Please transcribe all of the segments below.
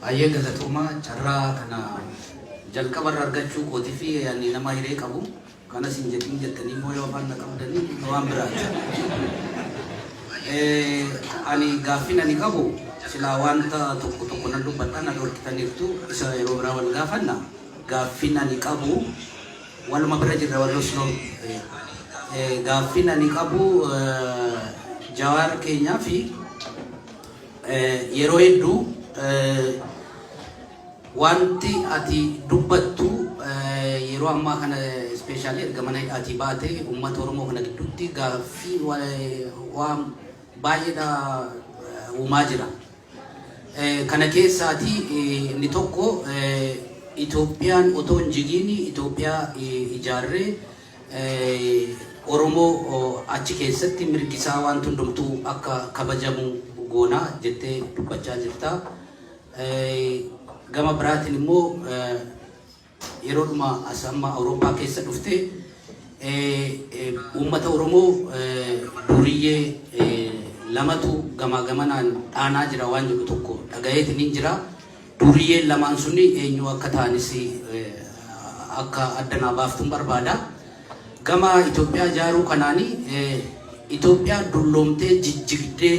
Baay'ee galatoomaa carraa kana jalqabarra argachuu kootii fi ani nama hiree qabu kanas hin jedhin jettanii immoo yoo afaan na qabdanii waan biraati. Ani gaaffiin ani qabu silaa wanta tokko tokko nan dubbadha na dhorkitaniirtu isa yeroo biraa wal gaafanna. Gaaffiin ani qabu waluma bira jirra Walloo Slow. Gaaffiin ani qabu Jawaar keenyaa fi yeroo hedduu wanti ati dubbattu yeroo ammaa kana especially erga mana hidhaatii baate uummata Oromoo kana gidduutti gaaffii waan baay'eedha uumaa jira. Kana keessaati inni tokko Itoophiyaan otoo hin jigiin Itoophiyaa ijaarree Oromoo achi keessatti mirgi isaa waan hundumtuu akka kabajamu goona jettee dubbachaa jirta. Gama biraatiin immoo yeroodhuma as amma Awurooppaa keessa dhufte uummata Oromoo duriyyee lamatu gamaa gamanaan dhaanaa jira waan jedhu tokko dhagayeetiin hin jira. Duriyyeen lamaan suni eenyu akka ta'anis akka adda naa baaftuun barbaada. Gama Itoophiyaa ijaaruu kanaani Itoophiyaa dulloomtee jijjigdee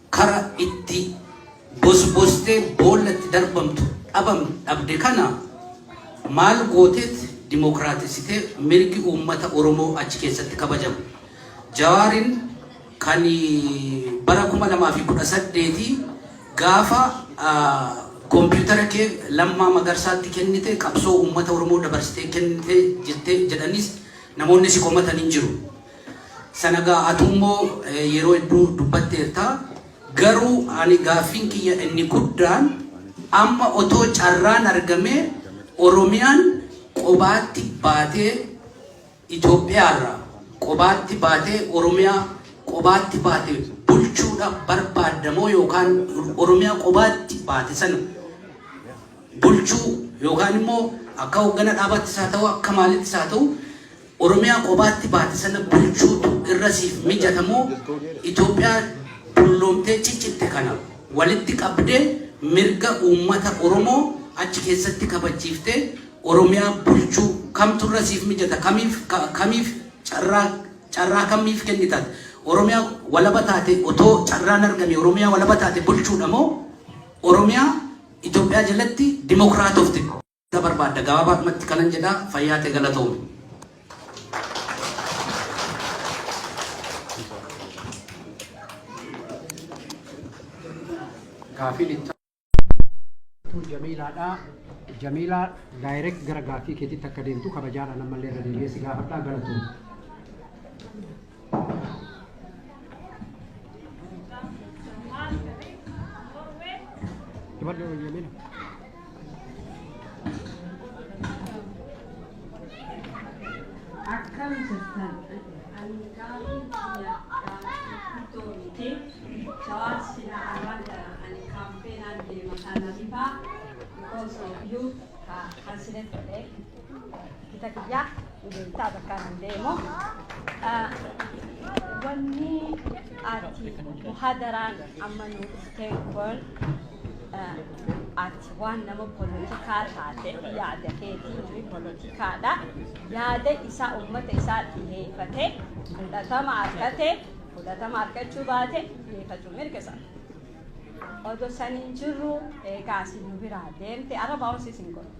kara itti bosbostee boolla itti darbamtu dhabam dhabde kana maal gooteet dimokiraatisitee mirgi uummata Oromoo achi keessatti kabajamu. Jawaarin kan bara 2018 gaafa kompiitara kee Lammaa Magarsaatti kennite qabsoo uummata Oromoo dabarsitee kennite jettee jedhanis namoonni si komatan hin jiru. Sana gaa atummoo yeroo hedduu dubbatteerta. Garuu ani gaaffiin kiyya inni guddaan amma otoo carraan argamee Oromiyaan qobaatti baatee Itoophiyaarraa qobaatti baatee Oromiyaa qobaatti baate bulchuudha barbaaddamoo yookaan Oromiyaa qobaatti baate sana bulchuu yookaan immoo akka hooggana dhaabaattis haa ta'u akka maalittis haa ta'u Oromiyaa qobaatti baate sana bulchuutu irra siif mijatamoo Itoophiyaa dulloomtee ciccitte kana walitti qabdee mirga uummata Oromoo achi keessatti kabachiiftee Oromiyaa bulchuu kamtu irra siif mijata kamiif kamiif carraa carraa kamiif kennitat Oromiyaa walaba taate otoo carraan argame Oromiyaa walaba taate bulchuudha moo Oromiyaa Itoophiyaa jalatti dimokiraatofte barbaadda gabaabaadhumatti kanan jedha fayyaa ta'e galatoomi. Gaafiin itti Jamiilaadha. Jamiilaa, direct gara gaaffii keetitti akka deemtu kabajaadhaan ammallee irra deebi'ee si gaafadhaa, galatoom. Dubartii Jamiila. Akkam jirtan? Ani gaaffiin kiyya gaaffii guddoo miti. Jawaar sila arraan tana ani kaampeenaan deema kana bifaa because of you ka cancel godhe kita kiyya beektaa bakka nan deemu. Wanni ati muhadaraan amma nu dhufteen kun ati waan nama polotikaa taate yaada keetii namni polotikaadha yaada isaa ummata isaa dhiheeffate fudhatama argate fudhatama argachuu baate dhiheeffachuu mirga isaa. Odoo saniin jirru eegaa asii nu biraa deemte araba hoosiis hin godhu.